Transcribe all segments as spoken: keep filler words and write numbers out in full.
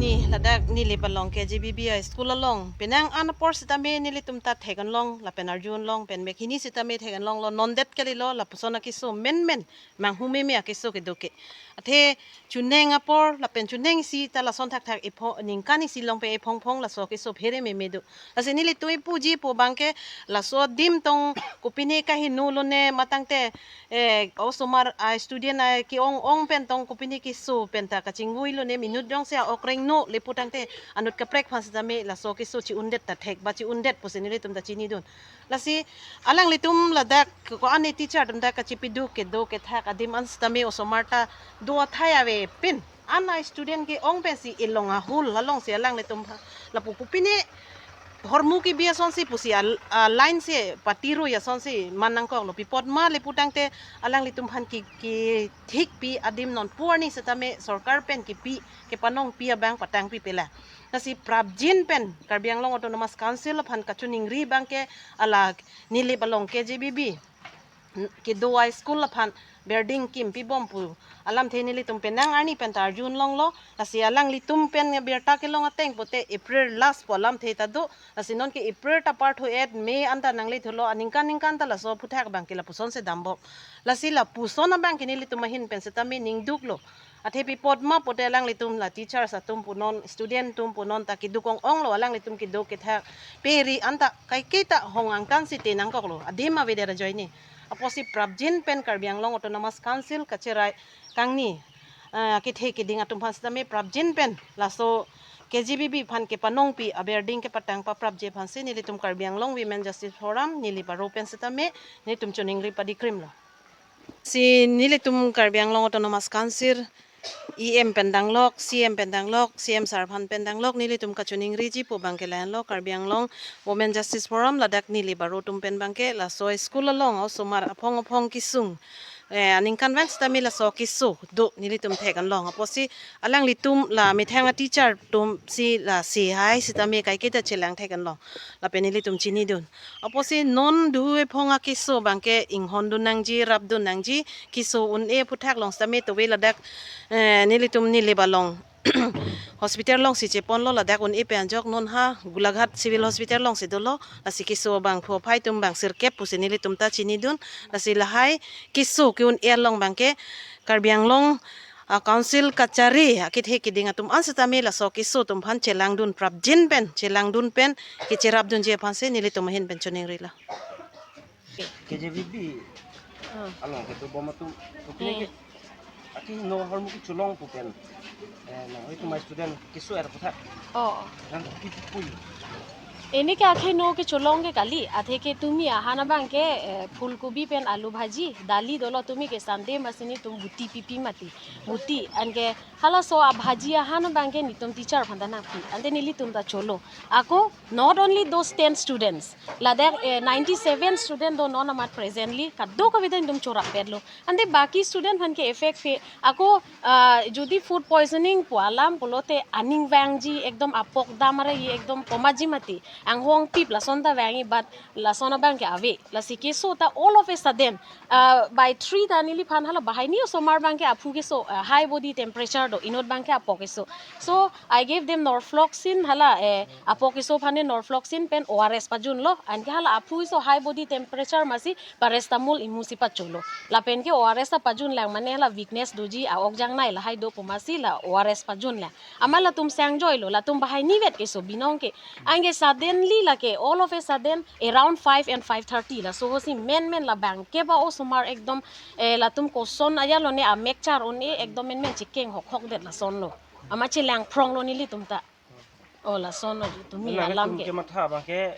Ladak Nilip along K J B B a school along penang an apor sitame nelitum ta theklong lapen arjulong pen mek hini sitame theklonglo, non det kalilo, lapuson akeso menmen manghu meme akeso kedo ke. Athe chuneng apor lapen chuneng isi ta lason thakthak epho ningkan isi along pen ephongphong laso keso phere meme do. Lasi nelitum ipuji pu abangke laso adim tong kopine kaheno lone matangte eh, osomar a student a ke-ong ong pen tong kopine keso pen ta kachingvui lone, minute jongsi a-ok rengno le putangte anut kaprek aphan sitame laso keso chi-undet ta thek ba chi-undet pusi nelitum ta chinidun. Lasi alanglitum ladak ko-an teacher atum ta kachipiduk kedo kethak adim an sitame osomar ta do athai avepin an a student ke-ong pensi elong ahul alongsi alanglitum lapu kopine hormu kebi asonsi pusi a, a line si patirui asonsi man nangkoklo. Pi apot ma le putangte alanglitum aphan ke, kethikpi adim non pu arni sitame sorkar pen kepi kepanongpi abang patangpi pela. Lasi prapjin pen Karbi Anglong Autonomous Council aphan kachiningri abangke hala Nilip along K J B B kedo a school aphan building kimpi bom pu alamthe nelitum penang arni pen ta arjulonglo. Lasi alanglitum pen birta kelong ateng pute April last pu alamthe ta do. Lasi nonke April ta parthu-et, May anta nanglethulo, aningkan ningkan ta laso aphuthak abangke lapuson si dambom. Lasi lapuson abangke nelitum ahin pen sitame ningduklo. Athe pi apot ma pute alanglitum la teachers atum punon, student atum punon ta keduk ong onglo, alanglitum kedo kethak peri anta kaiketa hong angkan si te nangkoklo, adim avedet ajoine. Apotsi prapjin pen Karbi Anglong Autonomous Council kacherai kangni, eh, kethe keding atum aphan sitame prapjin pen laso K J B B aphan kepanongpi a building kepatang paprapji aphansi nelitum Karbi Anglong Women Justice Forum Nilip aro pen sitame nelitum chiningri padikrimlo. Si nelitum Karbi Anglong Autonomous Council E M pen danglok, C M pen danglok, C M sir aphan pen danglok, nelitum kachiningriji pu abangke lahenlo, Karbi Anglong Women Justice Forum ladak Nilip aro atum pen abangke laso school along osomar aphong aphong kesung, eh, aningkanvang sitame laso keso do nelitum theklong. Apotsi alanglitum la methang a teacher atumsi la sehai sitame kaiketa chelang theklong. Lapen nelitum chinidun. Apotsi non duhu ephong akeso abangke inghondun nangji, rapdun nangji, keso un-e aphuthak along sitame tove ladak, eh, nelitum Nilip along hospital alongsi cheponlo, ladak un-e pen ajok non ha Golaghat Civil Hospital alongsi dolo. Lasi keso abang phu aphai atum abang sirkep pusi nelitum ta chinidun. Lasi lahai keso ke-un-e along abangke Karbi Anglong, ah, Council kachari akethe keding atum an sitame laso keso atum aphan chelangdun prapjin pen, chelangdun pen, kecherapdunji aphansi nelitum ahin pen chiningrilo. K J B B Ah. along kedo bom atum, Hmm. kopine ke, aki no hormu kecholong pu pen, eh, nang itu my student keso-er aphuthak. Oh. Nang kipi pui. Ini ke akhei no kecholong ke kali, athe ke tumi ahan abangke, eh, phulkobi pen alu bhaji, dali dolo, tumi ke Sunday masi nelitum buti pipi mati. Buti, anke halaso abhaji ahan abangke nelitum teacher aphan ta nangpi, ante nelitum ta cholo. Ako, not only those ten students, ladak, eh, ninety-seven student do non amat presently, kadokave ta nelitum chorapetlo. Ante baki student aphan ke effect fe, ako, ah, jodi food poisoning pu alam pulote aning vangji, ekdom apok dam are ye ekdom komatji mati. Anghong pip lason ta vangji, but lason abangke ave. Lasi keso ta all of a sudden, ah, by three ta neliphan hala banghini osomar abangke aphu keso, ah, high body temperature do, inut abangke apok keso. So I gave them norfloxacin, hala, eh, apok keso aphan norfloxacin pen O R S pajunlo, anke hala aphu keso high body temperature masi paracetamol imu si pacholo. Lapen ke O R S ta pajunlang, mane hala weakness doji, a-ok jangnai lahai do pu masi la O R S pajunlang. Amat latum sangjoilo, latum banghinivet keso binong ke. Anke suddenly lake, all of a sudden, around five and five thirty, laso ahut si menmen la bangke ba osomar ekdom, eh, latum koson ajat lone amek char un-e ekdom menmen chikeng hokhok det lasonlo. Amat chelangphronglo nelitum ta. Oh, lasonlo, tumi Nang alam tum ke. Kematha abangke,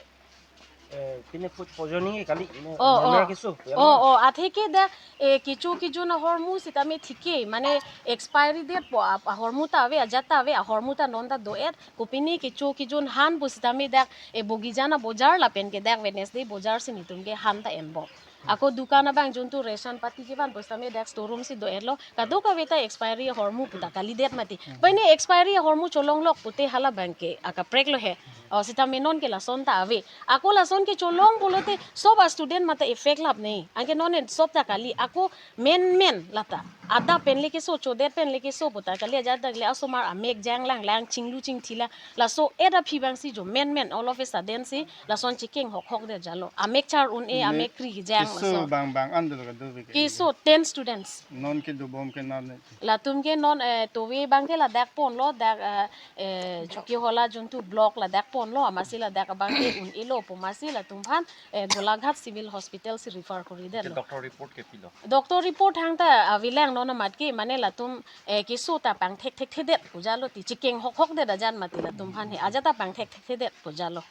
eh, pine food poisoning kali, ne, Oh, nana oh. keso, ya Oh, na? Oh, athe ke dak, eh, kecho kejun ahormu sitame thike, mane expiry date pu a, ahormu ta ave, ajat ta ave, ahormu ta non ta do-et, kopine kecho kejun han pu sitame dak, eh, Bogijan abojar lapen ke dak Wednesday bojar si nelitum ke han ta enbom. Ako dukan abang juntu ration pati kevan pu sitame dak store room si do-etlo, kadokave ta expiry ahormu pu ta kalidet mati. Bai ne expiry ahormu cholonglok pute hala abangke akaprek lo he. O, sitame non ke lason ta ave. Ako lason ke cholong pulote sob a-student mate effect lap ne. Anke non en sob ta kali. Ako menmen lata. Adap pen le keso, chodet pen le keso puta kali, ajat dak le asomar amek jang lang lang, chinglu chingthi lang. Laso et aphi abang si jo menmen all of a sudden si lason chikeng hokhok det jalo. Amek char un-e, ne amek kri kejang keso laso. Bang bang an dolo kado ke. Keso ten students. Non kedobom ke non ne. Latum ke non, eh, tove abang ke ladak ponlo, dak, eh, eh, Chokihola juntu block ladak ponlo, amatsi ladak abang ke un-elo pu amatsi latum aphan, eh, Golaghat Civil Hospital si refer kori detlo. Doctor report ke pilo? Doctor report hang ta avelang non amat ke, mane latum, eh, keso ta pangthek thekthedet pu jalo, ti chikeng hokhok det ajat mati latum aphan he, ajat ta pangthek thekthedet pu jalo.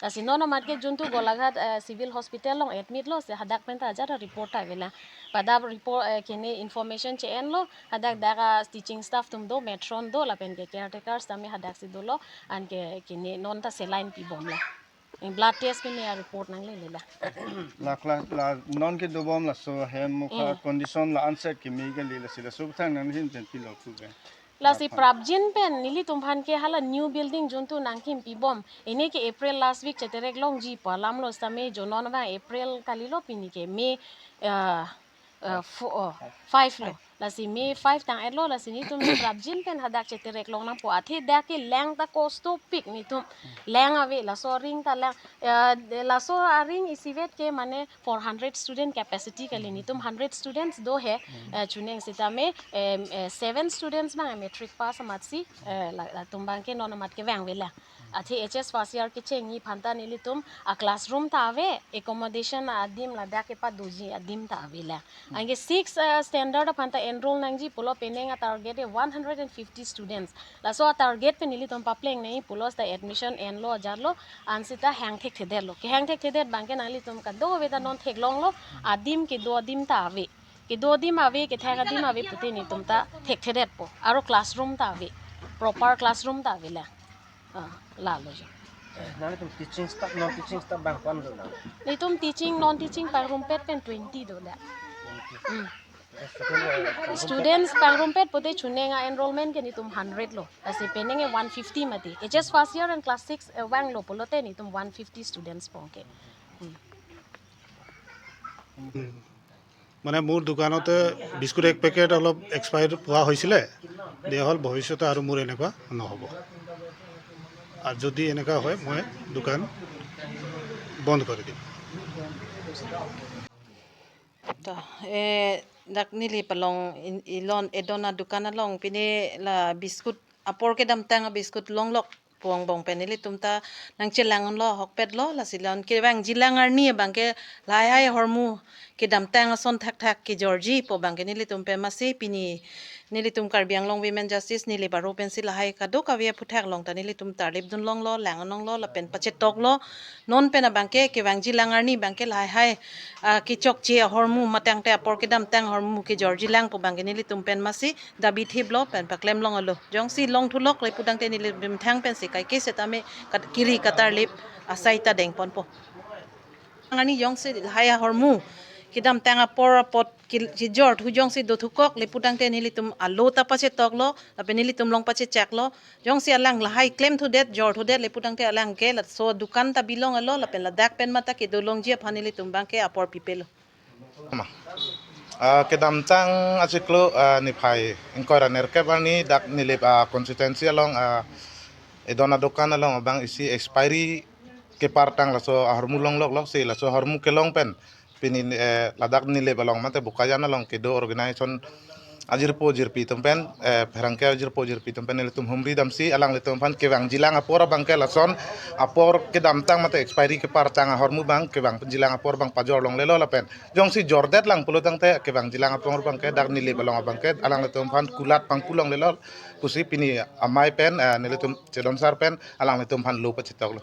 Lasi non amat ke juntu Golaghat, eh, Civil Hospital along admit lo, si hadak pen ta ajat report ta avelang. Pada report, eh, kene information che-enlo, hadak dak a-teaching staff atum do, matron do, lapen ke caretakers tame hadak si dolo, anke kene non ta saline pibom lang. Blood test pen ne a-report nanglele lang. La, la, la, non kedobom laso hem mukha, mm, condition la unsafe keme kali, lasi laso thang nanghin pen pilo pu ke. Lasi prapjin pen nelitum aphan ke hala new building juntu nangkim pibom. Ini ke April last week cheterek longji pu alam lo, sitame jo non abang April kalilo, pini ke May, eh, eh, fo-, oh, five lo. Lasi May five tang-etlo, lasi nelitum prapjin pen hadak cheterek long nangpo, athe dak ke lang ta kosto pik nelitum. Lang ave, laso aring ta lang, eh, laso aring isivet ke mane four hundred student capacity kali, nelitum hundred students do he, eh, chuneng sitame, em, eh, seven students abang matric pass amatsi, eh, la, latum abang ke non amat kevang avelang. Athe H S first year kechengji aphan ta nelitum a-classroom ta ave, accommodation adim ladak kepadoji adim ta avelang. Anke six, eh, standard aphan ta enroll nangji pulo, penang a-target e one hundred and fifty students. Laso a-target pen nelitum papleng nangji pulo, sita admission enlo ajatlo, ansi ta hang thekthedetlo. Kehang thekthedet abang ke nanglitum kadokave ta non theklonglo, adim kedo adim ta ave. Kedo adim ave, kethek adim ave pute nelitum ta thekthedetpo. Aro classroom ta ave. Proper classroom ta avelang. Ah, lalo jo. Nanglitum teaching staff, non teaching staff abang ko-an do nang? Nelitum teaching, non teaching pangrumpet pen twenty do la. Hmm. Students pangrumpet pute chuneng a-enrollment ke nelitum hundred lo. Lasi penang e one fifty mati. H S first year and class six, eh, vanglo pulote nelitum one fifty students abang ke. Hmm. মানে মোৰ দোকানতে বিস্কুট এক পেকেট অলপ এক্সপায়াৰ পোৱা হৈছিলে, দিয়া হ'ল, ভৱিষ্যতে আৰু মোৰ এনেকুৱা নহ'ব। আৰু যদি এনেকুৱা হয়, মই দোকান বন্ধ কৰি দিম। To, eh, dak neli palong in, ilon edon a-dukan along pine la biskut apor kedamtang a-biskut longlok pu angbong pen nelitum ta nangchelang unlo, hokpetlo, lasi la-an kevangji lang arni abang ke lahai hai ahormu kedamtang ason thakthak kejorji pu abang ke nelitum pen masi pini nelitum Karbi Anglong Women Justice Nilip aro pensi lahai kadokave aphuthak along ta nelitum tarlip dun longlo, lang longlo, lapen pachetoklo. Non pen abang ke kevangji lang arni abang ke lahai hai, ah, kechokche ahormu matangte apor kedamtang ahormu kejorji lang pu abang ke nelitum pen masi dabi thiplo pen paklem longlo. Jongsi longthulok le pu tangte nelitum thang pensi kaike setame kat-, kiri katarlip asai ta dengponpo. Arni jongsi lahai ahormu kedamtang apor apot ki-, kejorthu jongsi dothukok le pu tangte nelitum alo ta pachetoklo, lapen nelitum along pachechaklo. Jongsi alang lahai klemthudet, jorthudet le pu tangte alang ke laso dukan ta bilonglo, lapen ladak pen mata kedo longji aphan nelitum abang ke apor pipelo. Ma. Ah, kedamtang achiklo, ah, niphai ingkoi ra nerkep arni dak Nilip, ah, constituency along, ah, edon a-dukan along abang isi expiry kepartang laso ahormu longlok loksi laso ahormu kelong pen pini, eh, ladak Nilip along mate Bokajan along kedo organization ajirpo jirpi atum pen, eh, pherangke ajirpo jirpi atum pen nelitum humri damsi alanglitum aphan kevangji lang apor abang ke lason apor kedamtang mate expiry kepartang ahormu abang kevangjilang apor abang pajor longlelo lapen jongsi jordet lang pulo tangte kevangjilang apor abang ke dak Nilip along abang ke alanglitum aphan kulat pangku longlelo pusi pini amei pen, eh, nelitum chedonsar pen alanglitum aphan lo pachetoklo.